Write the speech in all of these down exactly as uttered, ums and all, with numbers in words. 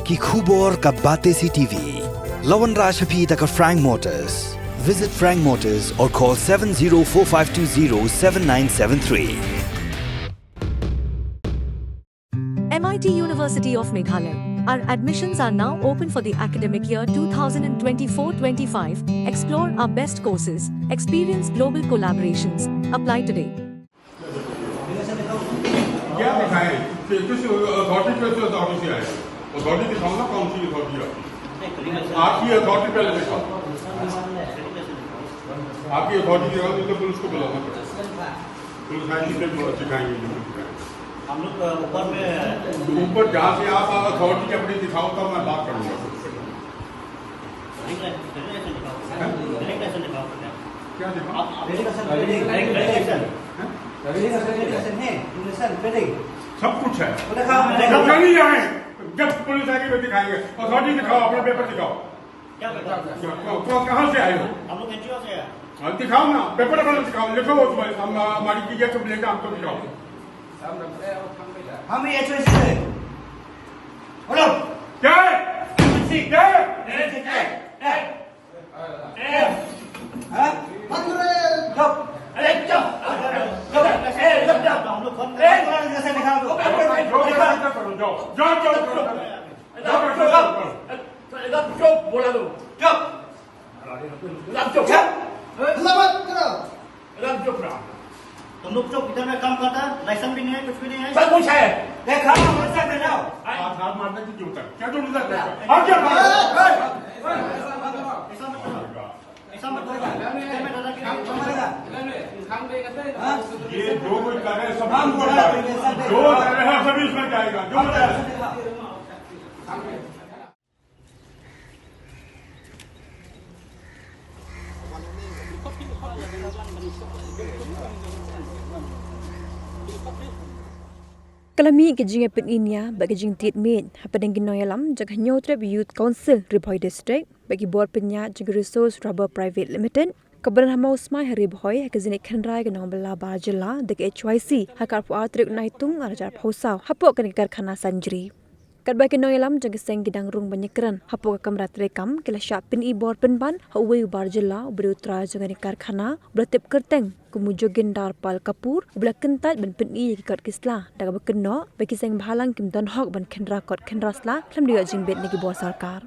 Ki khubor ka Batesi TV. La wanrah sha phi da ka Frank Motors. Visit Frank Motors or call seven zero four five two zero seven nine seven three. M I T University of Meghalaya. Our admissions are now open for the academic year two thousand twenty-four twenty-five. Explore our best courses, experience global collaborations. Apply today. क्या दिखाएं? कि-, किस अथॉरिटी पे से अथॉरिटी से आए? अथॉरिटी दिखाओ ना, कौन सी अथॉरिटी आपकी? आपकी अथॉरिटी पहले दिखाओ। आपकी अथॉरिटी दिखाओ, नहीं तो पुलिस को बुलाना पड़ेगा। पुलिस आएगी, फिर दिखाएंगे, जो कुछ दिखाएंगे। हम लोग, अ, ऊपर में तो ऊपर जहाँ से आप अथॉरिटी अपनी दिखाओ, तब मैं बात करूँगा। ड्राइविंग लाइ-, ड्राइविंग लाइसेंस दिखाओ। हैं? ड्राइविंग लाइसेंस दिखाओ। क्या दिखाओ? आप, आप ड्राइविंग लाइसेंस, ड्राइविंग लाइसेंस। हैं? ड्राइविंग लाइसेंस, ड्राइविंग लाइसेंस है, ड्राइविंग लाइसेंस, पेंडिंग। सब कुछ है। वो दिखाओ, दिखाओ। चल ही रहा है। जब पुलिस आएगी, फिर दिखाएंगे। अथॉरिटी दिखाओ, अपना पेपर दिखाओ। क्या पेपर? क्या, कौन, कौन, कहाँ से आए हो? हम लोग एनजीओ से हैं। हाँ, दिखाओ ना, पेपर अपना दिखाओ, लिखो उसमें, हम, हमारी चीजें सब लेकर हमको दिखाओ। हम एचओएसी से। बोलो। क्या है? एचओएसी। क्या है? एचओएसी। क्या है? हाँ? बंद रहे। चुप। अरे चुप। चुप। ए, चुप, चुप। हम लोग फोन ए, जैसे दिखा दो। जो दिखा। जाओ, जाओ, जाओ, जाओ। जाओ, जाओ, जाओ। एकदम चुप बोला दो। चुप। एकदम चुप। चुप। हल्ला मत करो। एकदम चुप रहा। तुम लोग चुप, इधर में काम करता है, लाइसेंस भी नहीं है, कुछ भी नहीं है। सब कुछ है। देखा, हम सब ले जाओ। हाथ, हाथ मारने की जरूरत है। क्या जरूरत है? हाँ। हम क्या मारें? ऐसा मत करो। ऐसा मत करो। इधर में दादागिरी नहीं। हाँ? ये जो कुछ कर रहे हैं, सब हम बोला है, जो कर रहे हैं, सब इसमें जाएगा। जो कर रहे हैं। Ka la mih ka jingïapyni nia bad ka jingtied miej hapdeng ki nongïalam jong ka Hynñiewtrep Youth Council Ri Bhoi District bad ki bor pynïaid jong ka Resource Rubber Private Limited kaba don ha Mawsmai ha Ri Bhoi ha ka jingïakhynra ïa ka nongbylla bar jylla da ka H Y C ha ka arphew ar tarik u Naitung ar hajar arphew saw hapoh kane ka karkhana Sanjri. Katba ki nongïalam jong ka seng ki dang rung ban ïakren hapoh ka kamra treikam, ki la shah pyni bor pynban ha uwei u bar jylla uba dei u trai jong kane ka karkhana uba la tip kyrteng kum u Joginder Pal Kapoor, uba la kyntait ban pyni ïa ki kot ki sla da kaba kynnoh ba ki seng bhalang kim don hok ban khynra kot khynra sla khlem da ïoh jingbit na ki bor sorkar.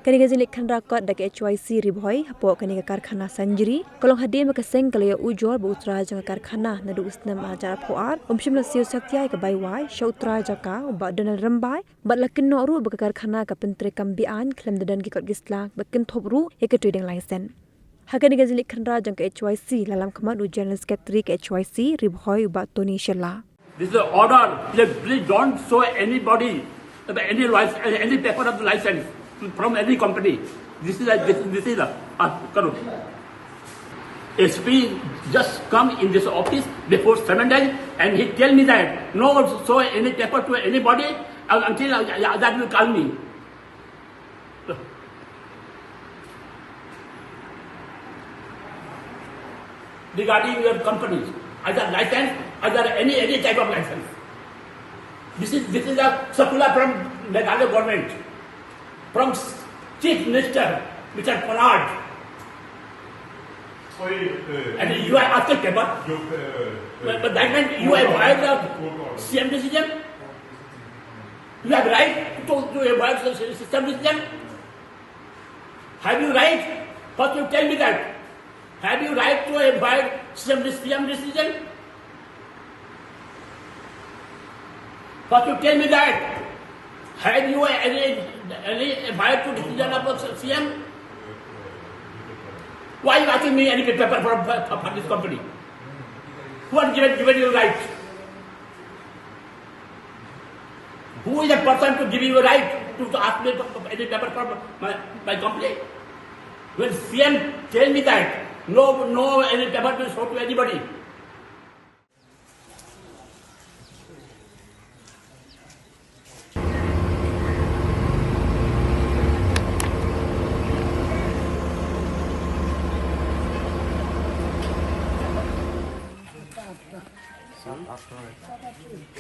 Kane ka jingleit khynra kot da ka H Y C Ri Bhoi hapoh kane ka karkhana Sanjri ka long hadien ba ka seng ka la ïoh ujor ba u trai jong ka karkhana naduh u snem ar hajar arphew ar um shym la siew satia ïa ka bai wai sha u trai jong ka, u Bah Donald Rymbai, bad la kynnoh ruh ba ka karkhana ka pyntreikam be-aiñ khlem da don ki kot ki sla bad kynthup ruh ïa ka trading license. Ha kane ka jingleit khynra jong ka H Y C la lam khmat u General Secretary ka H Y C Ri Bhoi, u Bah Tony Shylla. This is an order. Please, please don't show anybody any license, any paper of the license from any company. This is a, this, this is a, uh, करो। S P just come in this office before seven days and he tell me that no show any paper to anybody, uh, until, uh, uh, that will call me. Regarding your company, either license, either any, any type of license. This is, this is a circular from Meghalaya government, from Chief Minister, Mister Conrad. And you are asking paper? But, but that means you have violated the C M decision? You have right to, to avoid the system decision? Have you right? First you tell me that. Have you right to avoid system, system decision? First you tell me that. Have you any, any right to decision of the C M? Why you asking me any paper for, for, for this company? Who has given, given you right? Who is the person to give you a right to, to ask me for any paper for my, my company? When C M tell me that, no, no any paper will show to anybody.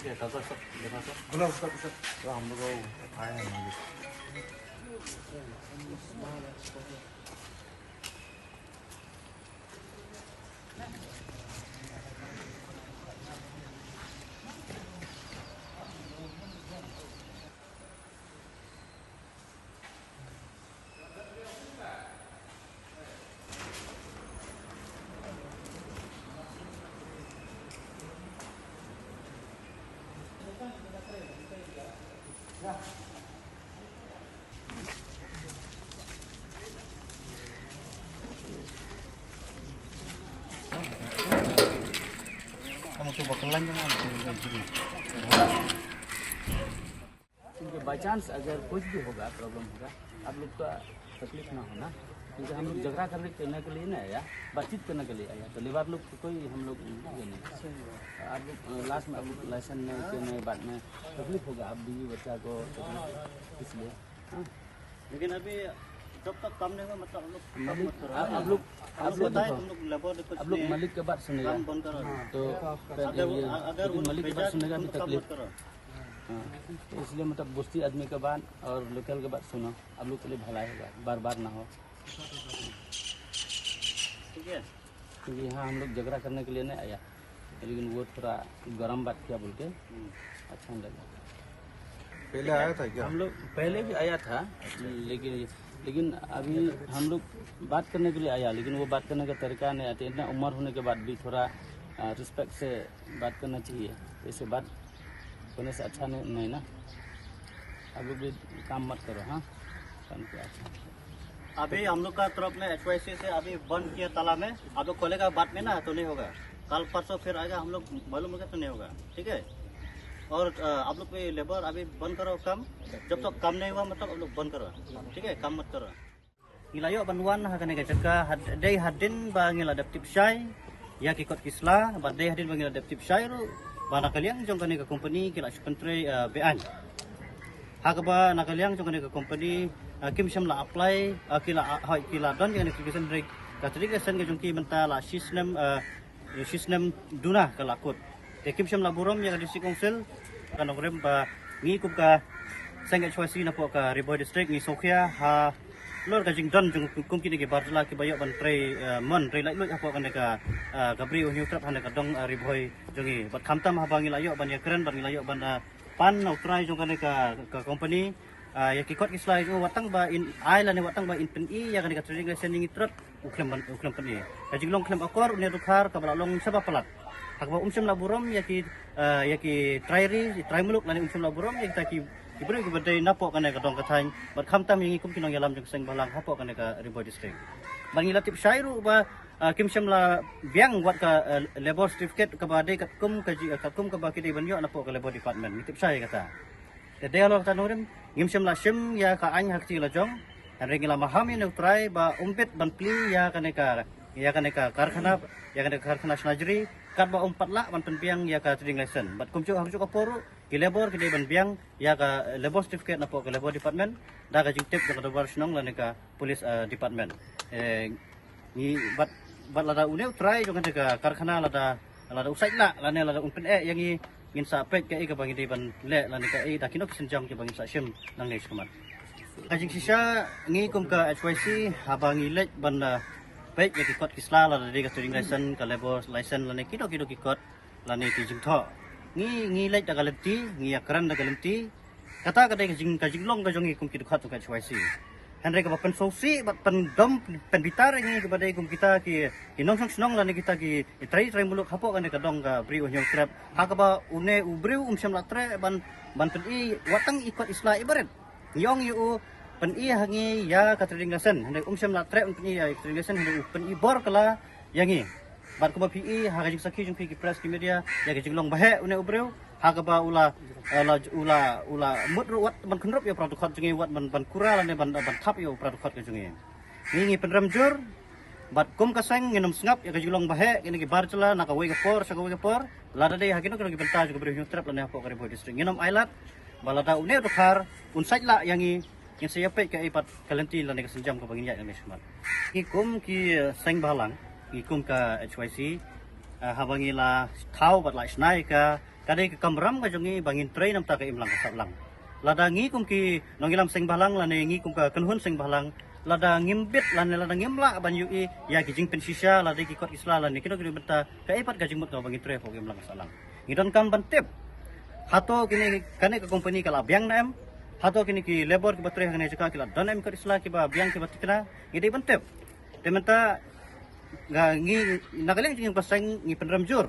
देखा तो सब, देखा तो। बोलो, सब, सब। तो हम लोग को आए हैं मंदिर। क्योंकि बाई चांस अगर कुछ भी होगा, प्रॉब्लम होगा, आप लोग का तकलीफ ना होना, क्योंकि हम लोग झगड़ा करने करने के लिए नहीं आया, बातचीत करने के लिए आया। तो लेबर लोग को कोई हम लोग ये नहीं। आप लोग लास्ट में आप लोग लाइसेंस नहीं करने बाद में तकलीफ होगा, आप बीवी बच्चा को तकलीफ, इसलिए। हाँ। लेकिन अभी जब तक काम नहीं हुआ, मतलब, हम लोग काम मलिक मत करो, आप है ना? आप लोग हम आप लोग लोग बताए, बताओ। तुम लोग लेबर कुछ आप लोग नहीं है, मालिक का बात सुनेगा। काम बंद करो। तो अगर वो, ये, अगर लेकिन वो मालिक की भेजा, बात सुनेगा तुम भी काम तकलीफ। मत करो। हाँ, तो इसलिए मतलब बस्ती आदमी का बात और लोकल का बात सुनो, आप लोग के लिए भलाई होगा, बार बार ना हो। ठीक है। क्योंकि यहाँ हम लोग झगड़ा करने के लिए नहीं आया, लेकिन वो थोड़ा गर्म बात किया बोल के। हम्म। अच्छा नहीं लगा। पहले आया था क्या? हम लोग पहले भी आया था, लेकिन लेकिन अभी हम लोग बात करने के लिए आया, लेकिन वो बात करने का तरीका नहीं आते। इतना उम्र होने के बाद भी थोड़ा रिस्पेक्ट से बात करना चाहिए। ऐसे बात होने से अच्छा नहीं, नहीं ना। आप लोग भी काम मत करो, हाँ, काम किया अच्छा। अभी हम लोग का तरफ में एचवाईसी से अभी बंद किया ताला में, आप लोग खोलेगा बाद में ना, तो नहीं होगा। कल परसों फिर आएगा, हम लोग मालूम होगा तो नहीं होगा, ठीक है। और आप लोग भी लेबर अभी बंद करो काम, जब तक काम नहीं हुआ, मतलब, आप लोग बंद करो, ठीक है, काम मत करो। Ngi la ïoh ban wan ha kane ka jaka, had dei hadien ba ngi la dep tip shai ïa ki kot ki sla, ba dei hadien ba ngi la dep tip shai ruh ba na ka liang jong kane ka company ki la shu pyntrei beaiñ. Ha kaba na ka liang jong kane ka company kim shym la apply, ki la, hoi, ki la don ïa kane ka trading license. Ka trading license ka jong ki mynta la shisnem, shisnem duna ka la kut. Te kim shym la burom ïa ka District Council. Ka nongrim ba ngi kum ka seng HYC napoh ka Ri Bhoi District ngi sngewkhia halor ka jingdon jong kum kine ki bar jylla kiba ïoh ban trei mon trei laitluid hapoh kane ka, ka Bri U Hynñiewtrep ha kane ka dong Ri Bhoi jong ngi. Bad khamtam haba ngi la ïoh ban ïakren bad ngi la ïoh ban pan na u trai jong kane ka company ïa ki kot ki sla jong u, wat tang ba in ai lane wat tang ba in pyni ïa kane ka trading license ïa ngi trot, u khlem ban, u khlem pyni. Ka jinglong khlem akor une u dkhar kaba la long shaba palat. Ha kaba um shym la burom ïa ki, ïa ki trai ri, trai muluk lane um shym la burom ïa kita ki, ki briew kiba dei napoh kane ka dong ka thaiñ. Bad khamtam ïa ngi kum ki nongïalam jong ka seng bhalang hapoh kane ka Ri Bhoi District. Bad ngi la tip shai ruh ba kim shym la biang wat ka labour certificate kaba dei katkum ka ji, katkum kaba ki dei ban ïoh napoh ka Labour Department. Ngi tip shai ïa kata. Te dei halor kata nongrim ngim shym la shim ïa ka aiñ ha kti la jong. Hynrei ngi la maham ïa une u trai ba um bit ban plie ïa kane ka, ïa kane ka karkhana, ïa kane ka karkhana shna jri katba um pat lah ban pynbiang ïa ka trading license. Bad kumjuh ha kajuh ka por ruh ki labour ki dei ban biang ïa ka labour certificate napoh ka Labour Department da ka jingtip jong ka dorbar shnong lane ka police department. Ngi bad, bad lada une u trai jong kane ka karkhana lada, lada u sait lah lane lada un pyneh ïa ngi, ngin sa peit kaei kaba ngi dei ban leh lane kaei da kino ki sienjam kiba ngin sa shim nangne shakhmat. Ka jingshisha ngi kum ka HYC haba ngi leit ban peit ïa ki kot ki sla lada dei ka trading license, ka labour license lane kino kino ki kot lane ki jingthoh. Ngi, ngi leit da ka lynti, ngi ïakren da ka lynti. Kata ka dei ka jing, ka jinglong ka jong ngi kum ki dkhot jong ka HYC. Hynrei kaba pynsngewsih bad pyndom pynbitar ïa ngi kaba dei kum kita ki, ki nongshong shnong lane kita ki trai trai muluk hapoh kane ka dong ka Bri U Hynñiewtrep. Ha kaba une u briew um shym la treh ban, ban pyni wat tang i kot i sla ibarit. Ngi ong ïa u pyni ha ngi ïa ka trading license. Hynrei um shym la treh ban pyni ïa ka trading license, hynrei u pyni bor kylla ïa ngi. Bad kumba phi i ha ka jingsakhi jong phi ki press ki media ïa ka jinglong ba heh une u briew ha kaba u la, u la, u la mut ruh wat ban kynrup ïa u para dkhot jong ngi, wat ban, ban kura lane ban, ban thap ïa u para dkhot ka jong ngi. Ngi ngi pynrem jur bad kum ka seng ngin ym sngap ïa ka jinglong ba heh kine ki bar jylla na kawei ka por sha kawei ka por. Lada dei ha kino kino ki bynta jong ka Bri U Hynñiewtrep lane hapoh ka Ri Bhoi District ngin ym ailad ba lada une u dkhar un sait lah ïa ngi, ngin sa ïa peit kaei pat ka lynti lane ka sienjam kaba ngin ïaid nangne shakhmat. Ngi kum ki seng bhalang, ngi kum ka HYC, Ah, haba ngi la thaw bad la shna ïa ka, ka dei ka kamram ka jong ngi ba ngin trei namar ka imlang ka sahlang. Lada ngi kum ki nongïalam seng bhalang lane ngi kum ka kynhun seng bhalang, lada ngim bit lane lada ngim lah ban ïohi ïa ki jingpynshisha lada ki kot ki sla lane kino kino bynta, kaei pat ka jingmut kaba ngin trei hapoh ka imlang ka sahlang. Ngi donkam ban tip hato kine, kane ka company ka la biang ne em, hato kine ki labour kiba trei ha kane ka jaka ki la don em kot ki sla kiba biang kiba thikna, ngi dei ban tip. Te mynta nga, ngi na ka liang jong ngi ka seng ngi pynrem jur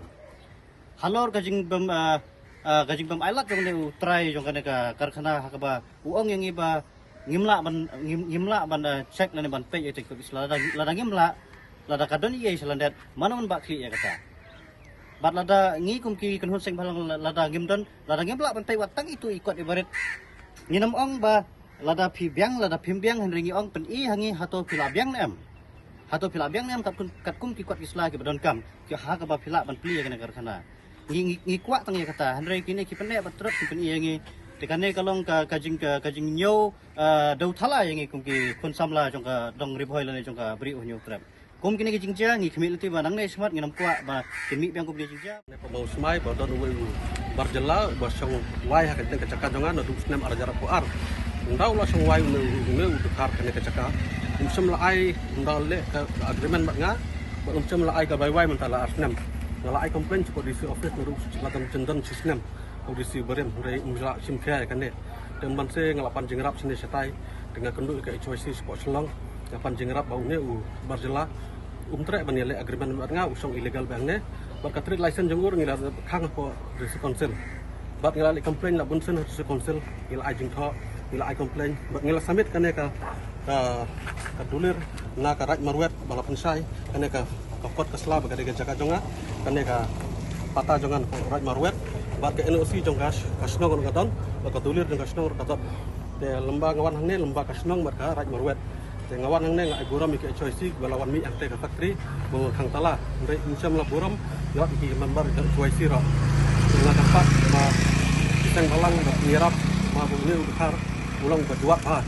halor ka jingbym, ah, ah, ka jingbym ailad jong une u trai jong kane ka karkhana ha kaba u ong ïa ngi ba ngim lah ban, ngim, ngim lah ban, ah, check lane ban peit ïa ki kot ki sla. Lada, lada ngim lah, lada ka don ei ei sha lyndet, mano man ba khlieh ïa kata. Bad lada ngi kum ki kynhun seng bhalang la-, lada ngim don, lada ngim lah ban peit wat tang itu i kot i barit, ngin ym ong ba lada phi biang, lada phim biang, hynrei ngi ong pyni ha ngi hato phi la biang ne em. Hato phi la biang ne em katkum, katkum ki kot ki sla kiba donkam, ki ha kaba phi lah ban plie ïa kane ka karkhana. Ngi, ngi, ngi kwah tang ïa kata, hynrei kine ki pyneh bad trot ki pyni ïa ngi. Te kane ka long ka, ka jing, ka, ka jingñiew, ah, dewthala ïa ngi kum ki khun samla jong ka dong Ri Bhoi lane jong ka Bri U Hynñiewtrep. Kum kine ki jingjia ngi khmih lynti ba nangne shakhmat ngin ym kwah ba kin mih biang kum kine ki jingjia. Ne pa Mawsmai ba don uwei u bar jylla ba shong wai ha kane ka jaka jong nga naduh u snem ar hajar arphew ar. Ynda u la shong wai une, une u dkhar kane ka jaka, um shym la ai, ynda leh ka agreement bad nga, ba um shym la ai ka bai wai mynta la ar snem. Nga la ai complaint shapoh D C office naduh la don jingdon shi snem. U D C barim, hynrei um la shim khia ïa kane. Te mynban se nga la pan jingïarap shane shatai. Te nga kynduh ïa ka H Y C shapoh Shillong, nga pan jingïarap ba une u bar jylla um treh ban ïaleh agreement bad nga, u shong illegal bad hangne. Bad ka trade license jong u ngi la khang hapoh District Council. Bad ngi la leh complaint la bun sien ha District Council, ngi la ai jingthoh, ngi la ai complaint. Bad ngi la submit kane ka, ka, ka dulir na ka Raid Marwet ba la pynshai kane ka, ka kot ka sla ba ka dei ka jaka jong nga, kane ka patta jong nga na ka Raid Marwet, bad ka N O C jong ka sh-, ka shnong ruh ka don, bad ka dulir jong ka shnong ruh ka don. Te lymba nga wan hangne, lymba ka shnong bad ka Raid Marwet. Te nga wan hangne nga ai burom ïa ka H Y C ba la wan mih hangtei ka factory ba nga khang tala. Hynrei um shym la burom ïa ki member ka H Y C ruh. Te nga kyrpad ba ki seng bhalang ba pynïarap ba une u dkhar u long ba jwat bha.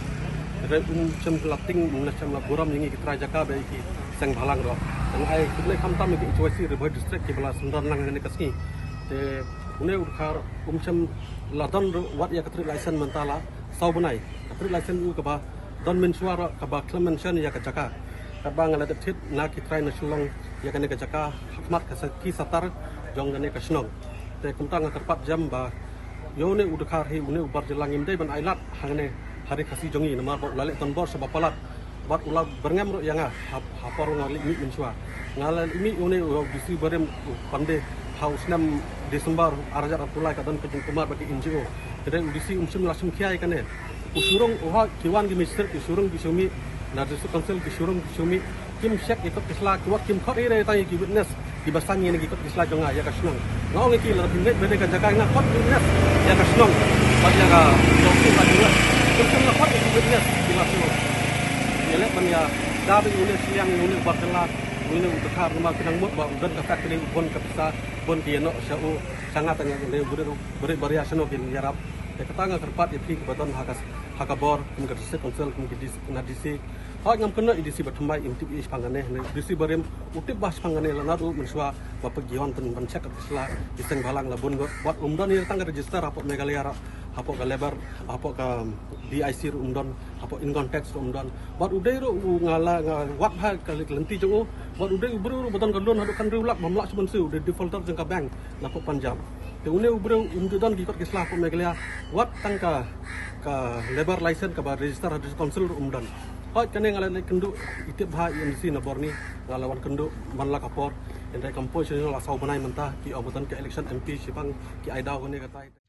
Hynrei um shym la tieng, um shym la burom ïa ngi ki trai jaka bad ïa ki seng bhalang ruh. Te nga ai khublei khamtam ïa ki H Y C Ri Bhoi District kiba la synran lang ha kane ka sngi. Te une u dkhar um shym la don ruh wat ïa ka trade license mynta la saw bnai. Ka trade license u kaba don mynshuwa ruh kaba khlem mention ïa ka jaka. Katba nga la dep thied na ki trai na Shillong ïa kane ka jaka ha khmat ka sa-, ki satar jong kane ka shnong. Te kumta nga kyrpad jam ba ïa une u dkhar hi une u bar jylla ngim dei ban ailad hangne ha ri Khasi jong ngi namar ba u la leh donbor shaba palat. Bad u la byrngem ruh ïa nga ha, ha por nga leit mih mynshuwa. Nga la leit mih ïa une u D C barim u Pandey ha u snem December ar hajar arphew lai ka don ka jingkulmar bad ki N G O. Hynrei u D C um shym la shim khia ïa kane. U shu rung u ha ki wan ki magistrate ki shu rung ki shu mih na District Council ki shu rung ki shu mih. Kim check ïa kot ki sla, ki wat kim khot ïa tang ïa ki witness kiba sangeh ïa ki kot ki sla jong nga ïa ka shnong. Nga ong ïa ki lada phi ngeit ba dei ka jaka nga khot witness ïa ka shnong bad ïa ka jong ki ba ki witness. Kim shem la khot ïa ki witness kiba shu ïaleh ban ïada bad une shiliang, une u bar jylla, une u dkhar namar ki nang mut ba u don ka factory, u bun ka pisa, bun ki ïanoh sha u, sha nga tang ïa une u briew, briew baria shano kin ïarap. Te kata nga kyrpad ïa phi kiba don ha ka, ha ka bor kum ka District Council kum ki D C, na D C. Hooid ngam kynnoh ïa D C ba thymmai, im tip ïa i shaphang kane, ne D C barim u tip bha shaphang kane, la naduh mynshuwa ba peit ki wan pyn, ban check ki sla, ki seng bhalang la bun got. Bad um don ïa tang ka register hapoh Meghalaya ruh, hapoh ka labour, hapoh ka D I C ruh um don, hapoh income tax ruh um don. Bad u dei ruh u, nga la, nga wad bha ka lynti jong u. Bad u dei u briew ruh ba don ka loan haduh khathynriew lak bym lah shuh ban siew, u dei defaulter jong ka bank na hapoh Punjab. Te une u briew um ju don ki kot ki sla hapoh Meghalaya, wat tang ka, ka labour license kaba register ha District Council ruh um don. Hooid kane nga la leit kynduh, i tip bha i M D C na bor ni, nga la wan kynduh man la ka por. Hynrei kam poi shuh la saw bnai mynta, ki ong ba don ka election M P shaphang, ki ai daw kane katai.